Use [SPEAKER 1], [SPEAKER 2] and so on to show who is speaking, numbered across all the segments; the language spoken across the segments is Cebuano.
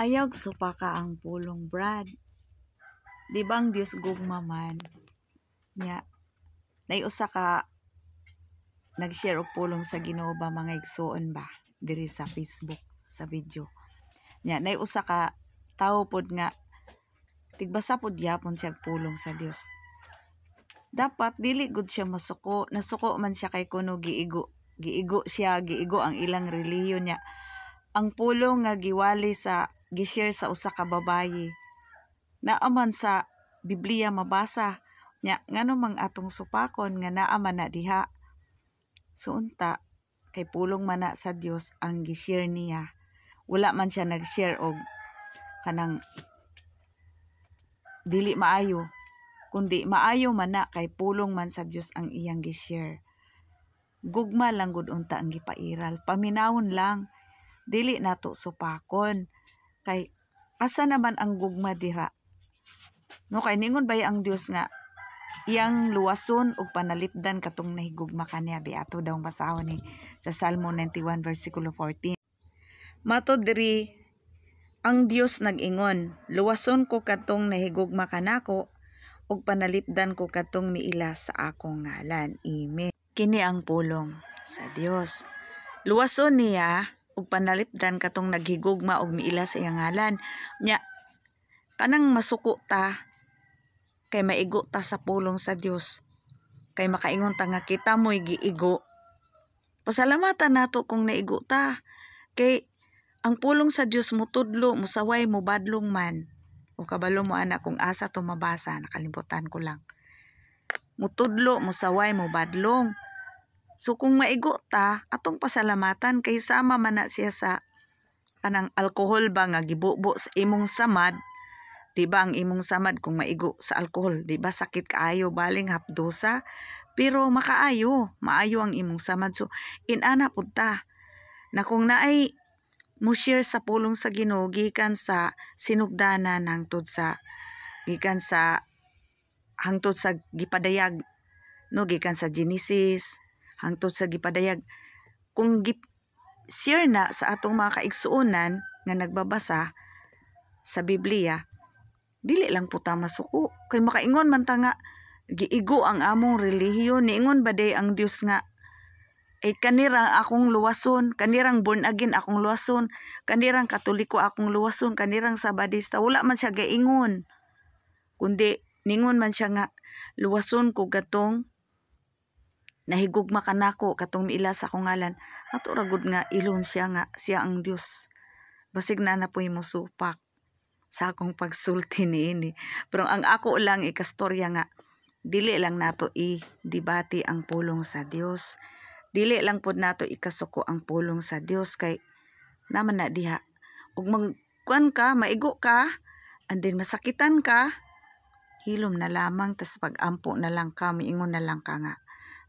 [SPEAKER 1] Ayaw supaka ang pulong, Brad. Di ba ang Dios gugma man? Nya, nay usa ka nag-share og pulong sa Ginoo ba, mga igsuon ba, diri sa Facebook sa video. Nya, nay usa ka tawo pod nga tigbasa pod gyapon siya og pulong sa Dios. Dapat dili gud siya masuko, nasuko man siya kay kuno giigo. Giigo siya, giigo ang ilang relihiyon niya. Ang pulong nga giwali sa gi-share sa usa ka babaye, naa man sa Biblia mabasa nya, ngano mang atong supakon nga naa man na diha? So unta kay pulong man na sa Dios ang gi-share niya. Wala man siya nag-share og kanang dili maayo, kundi maayo man na kay pulong man sa Dios ang iyang gi-share. Gugma lang gud unta ang gipairal. Paminawon lang, dili nato supakon kay asa naman ang gugma dira, no? Kay ningon bay ang Dios nga iyang luwason ug panalipdan katong nahigugma kaniya bi. Ato daw basahon ni sa Salmo 91 versikulo 14. Matod diri, ang Dios nag-ingon, "Luwason ko katong nahigugma kanako ug panalipdan ko katong miila sa akong ngalan." Amen. Kini ang pulong sa Dios. Luwason niya ug panalipdan katong naghigugma ug miila sa iyang ngalan. Nya kanang masuko ta kay maigo ta sa pulong sa Dios. Kay makaingon ta nga kita mo'y giigo. Pasalamatan nato kung naigo ta. Kay ang pulong sa Dios mutudlo, musaway, mubadlong man. O kabalo mo ana kung asa to mabasa, nakalimutan ko lang. Mutudlo, musaway, mubadlong. So kung maigo ta, atong pasalamatan kay sama man na siya sa kanang alkohol ba nga gibubo sa imong samad. Di ba ang imong samad kung maigo sa alkohol, di ba sakit kaayo, baling hapdosa, pero makaayo, maayo ang imong samad. So inana pud ta na kung naay mo share sa pulong sa Ginoo gikan sa sinugdanan hangtod sa gikan sa hangtod sa gipadayag, no, gikan sa Genesis hangtod sa gipadayag, kung gi share na sa atong mga kaigsuonan nga nagbabasa sa Biblia, dili lang po ta masuko kay makaingon man ta nga giigo ang among relihiyon. Niingon ba day ang Dios nga ay kanirang akong luwason, kanirang born again akong luwason, kanirang Katoliko akong luwason, kanirang Sabadista? Wala man siya gaingon, kundi ningon man siya nga luwason ko katong nahigugma kanako, katong miila sa akong ngalan. Ato ra gud nga ilon siya nga siya ang Dios. Basig na na po'y musupak sa akong pagsulti niini, pero ang ako lang ikastorya nga dili lang nato i-debate ang pulong sa Dios, dili lang pod nato ikasuko ang pulong sa Dios kay naman na diha. Ug magkuan ka, maigo ka and then masakitan ka, hilom na lamang, tas pag-ampo na lang ka, miingon na lang ka nga,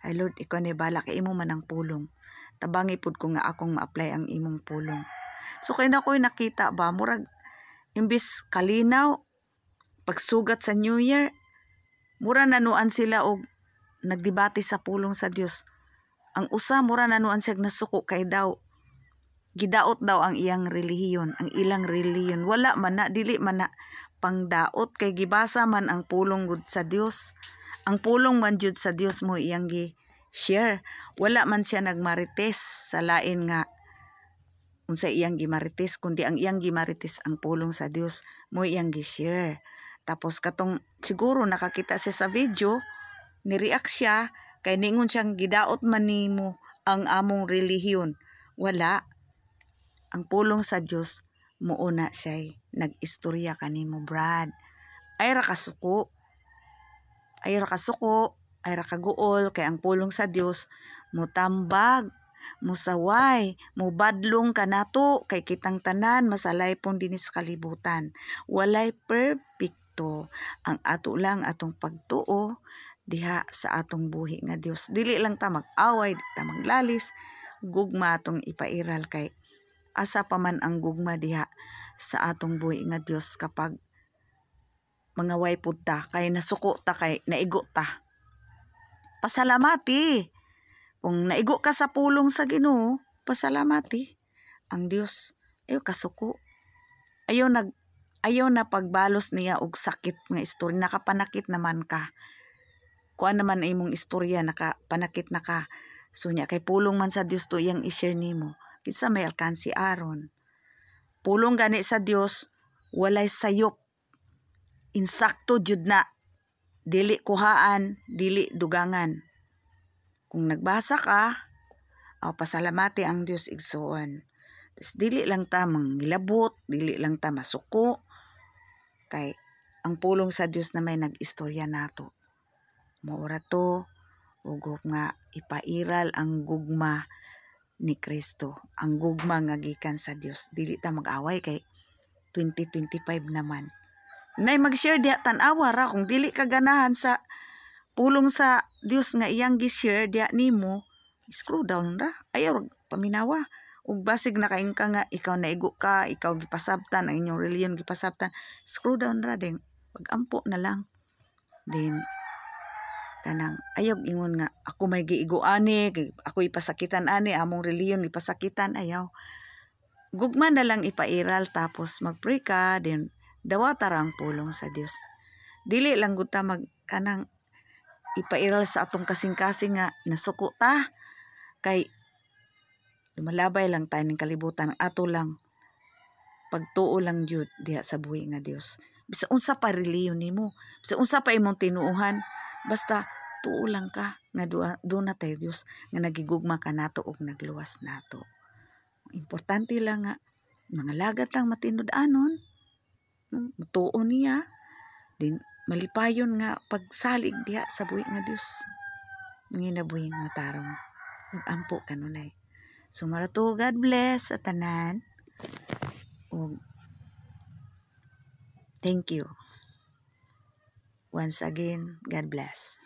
[SPEAKER 1] "Ay Lord, ikaw ni bala kay imo man ang pulong, tabangi pud ko nga akong ma-apply ang imong pulong." So kay na ko'y nakita ba, murag imbis kalinaw pagsugat sa New Year, mura nanuan sila og nagdebate sa pulong sa Dios. Ang usa, mura nanuan siya nasuko kay daw gidaot daw ang iyang relihiyon, ang ilang relihiyon. Wala man na, dili man na pangdaot kay gibasa man ang pulong gud sa Dios. Ang pulong man jud sa Dios mo iyang gi share. Wala man siya nagmarites sa lain nga unsa iyang gimarites, kundi ang iyang gimarites ang pulong sa Dios mo iyang gi-share. Tapos katong siguro nakakita siya sa video, ni-react siya kay ningon siyang gidaot man nimo ang among relihiyon. Wala. Ang pulong sa Dios muuna siya nag-istorya kanimo, Brad. Ay ra kasuko. Ay ra kasuko, ay ra kaguol kay ang pulong sa Dios mutambag, musaway, mubadlong kanato kay kitang tanan masalaypon dinhi sa kalibutan. Walay perpekto. Ang ato lang, atong pagtuo diha sa atong buhi nga Dios. Dili lang ta mag-away, di ta maglalis, gugma atong ipairal kay asa pa man ang gugma diha sa atong buhi nga Dios kapag mangaway pud ta kay nasuko ta, kay naigo ta? Pasalamati. Kung naigo ka sa pulong sa Ginoo, pasalamati ang Dios. Ayo kasuko. Ayaw na pagbalos niya og sakit nga istorya. Nakapanakit naman ka. Kuan naman ang imong istorya, nakapanakit na ka. So nya kay pulong man sa Dios to iyang i-share nimo. Kinsa may alkansi aron? Pulong gani sa Dios, walay sayop. Insakto jud na. Dili kuhaan, dili dugangan. Kung nagbasa ka, aw pasalamati ang Dios, igsuon. Tas dili lang ta manghilabot, dili lang ta masuko kay ang pulong sa Dios na may nag-istorya nato. Mao ra to ug hope nga ipairal ang gugma ni Kristo, ang gugma nga gikan sa Dios. Dili ta mag-away kay 2025 naman. Nay mag-share diha, tan-awa ra. Kung dili ka ganahan sa pulong sa Dios nga iyang gi-share diha nimo, scroll down ra. Ayaw paminawa. Ug basig nakaingon ka nga ikaw naigo ka, ikaw gipasabtan ang inyong relihiyon, gipasabtan, scroll down ra din. Pag-ampo na lang. Then kanang ayaw ingon nga ako may giigo ani, ako ipasakitan ani, among relihiyon ipasakitan, ayaw. Gugma na lang ipairal, tapos magpray ka, then dawata ra ang pulong sa Dios. Dili lang gud ta mag kanang ipairal sa atong kasing-kasing nga nasuko ta kay lumalabay lang tayo ng kalibutan. Ato lang pagtuo lang jud diha sa buhi nga Dios. Bisa unsa pa relihiyon nimo, bisa unsa pa imong tinuohan, basta tuo lang ka nga duna tay Dios nga nagigugma kanato ug nagluwas nato. Importante lang nga mga lagad tang matinud-anon, mutuo niya, din malipayon nga pagsalig diha sa buhi nga Dios. Nginabuhing matarong. Ampo kanunay. So mao ra to, God bless sa tanan. Ug thank you. Once again, God bless.